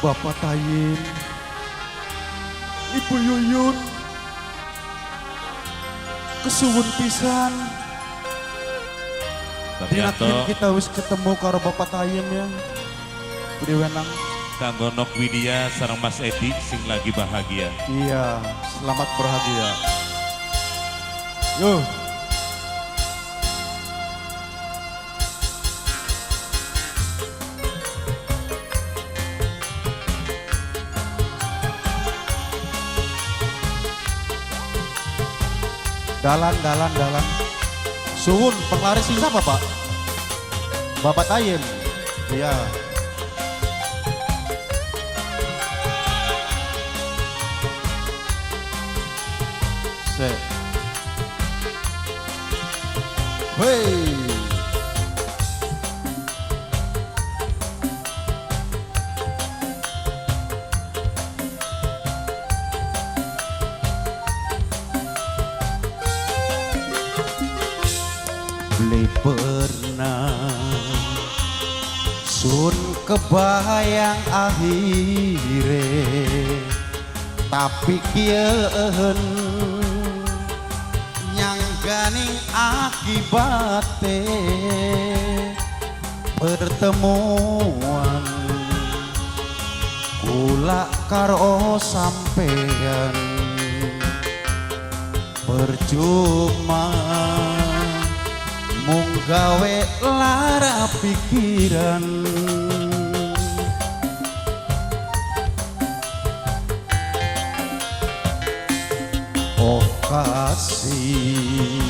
Bapak Tayim, Ibu Yuyun, kesuwun pisan. Pak Dinakin Yanto, kita wis ketemu karo Bapak Tayim ya. Budi Wenang. Kanggo Nok Widya sareng Mas Edi sing lagi bahagia. Iya, selamat berbahagia. Yo. Dalan, dalan, dalan. Suwun, penglaris sing siapa, Pak? Bapak Tayim. Iya. Se. Hey. Beli pernah sun kebayang akhire, tapi kieun nyangganing akibate pertemuan kula karo sampean percuma mung gawe lara pikiran. Oh kasih,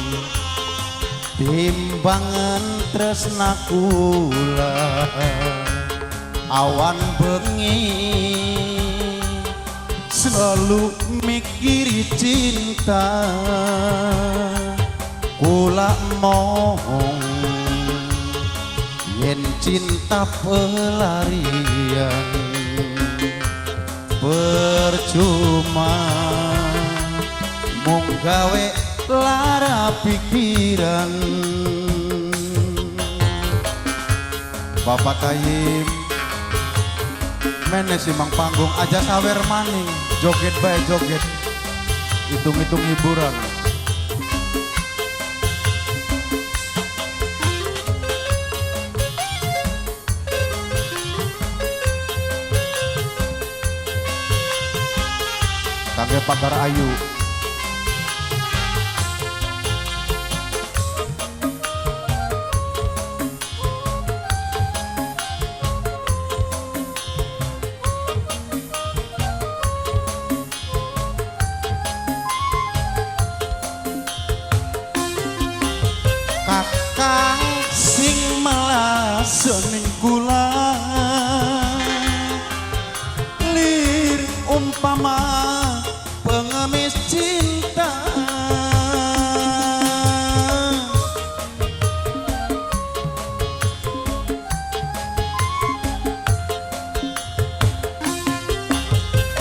timbangan tresna kula awan bengi selalu mikiri cinta, kula mohon yen cinta pelarian percuma mung gawe lara pikiran. Bapak Tayim mene simang panggung aja sawer maning, joget bae joget, hitung-hitung hiburan. Kangge Pagar Ayu. Kakang sing melas ning kula lir umpama pengemis cinta,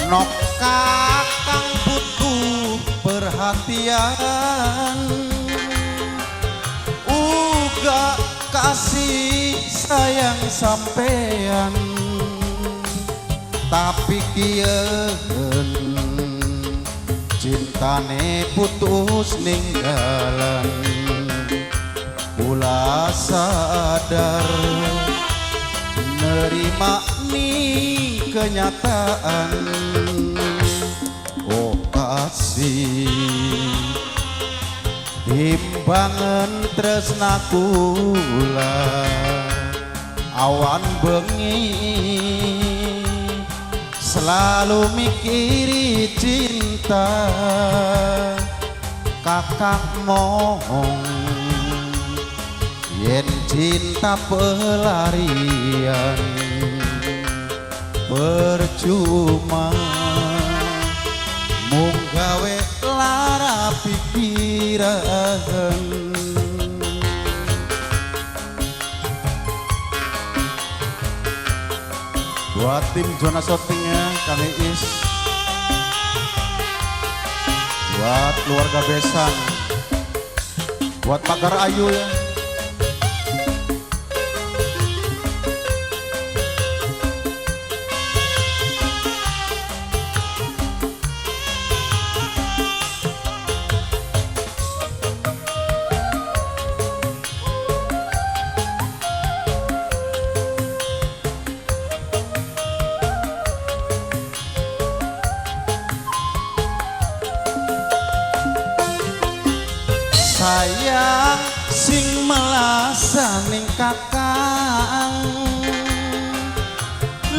nok kakang butuh perhatian, uga kasih sayang sampean, tapi kieun cintane putus ninggalan. Kula sadar nerima nih kenyataan. Oh kasih, timbangan tresna kula awan bengi selalu mikiri cinta, kakak mohon yen cinta pelarian percuma mung gawe lara pikiran. Buat tim Zona Shootingnya Kang Iis, buat keluarga Besan, buat Pagar Ayu ya. Sayang sing melasaning kakang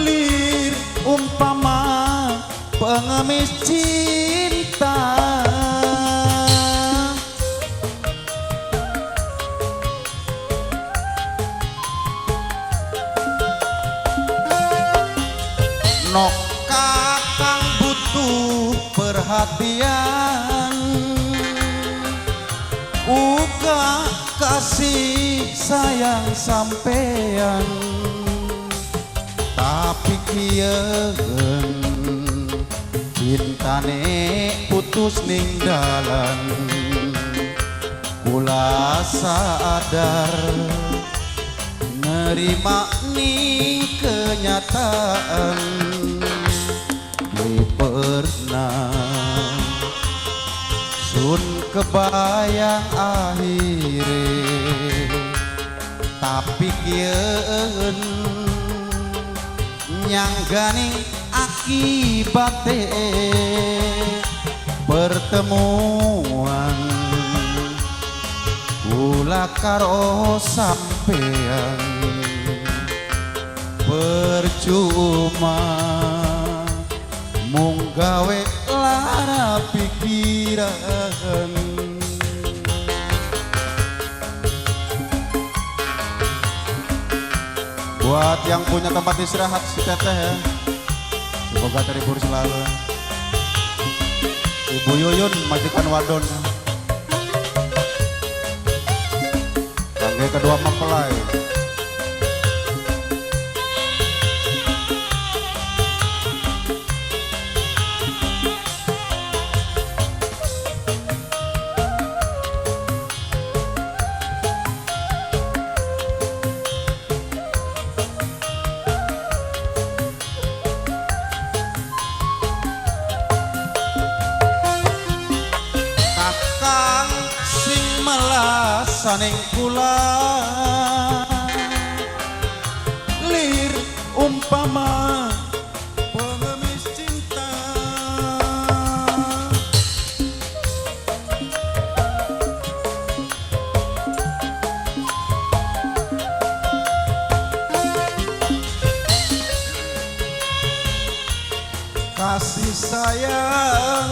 lir umpama pengemis cinta. Nok kakang butuh perhatian, uga kasih sayang sampean, tapi kieun cintane putus ning dalan. Kula sadar nerima ning kenyataan, beli pernah sun kebayang akhire, tapi kieun nyanggani akibate pertemuan kula karo sampean. Percuma mung gawe lara pikiran. Buat yang punya tempat istirahat si teteh ya, semoga terhibur selalu. Ibu Yuyun majikan wadon, kangge kedua mempelai. Kakang sing melasaning kula lir umpama pengemis cinta. Kasih sayang,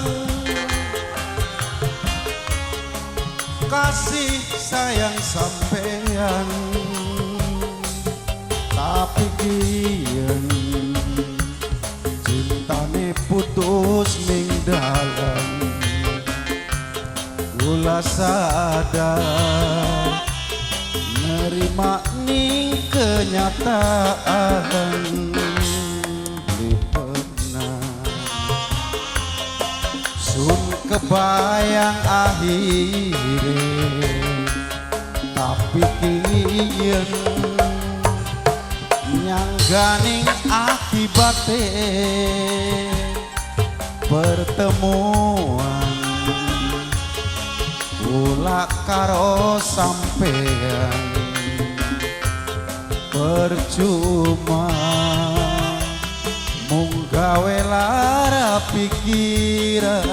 kasih sayang sampean, tapi kien cintane putus ning dalan. Kula sadar nerima ning kenyataan, beli pernah sun kebayang akhire, tapi kien nyangganing akibate pertemuan kula karo sampean. Percuma mung gawe lara pikiran.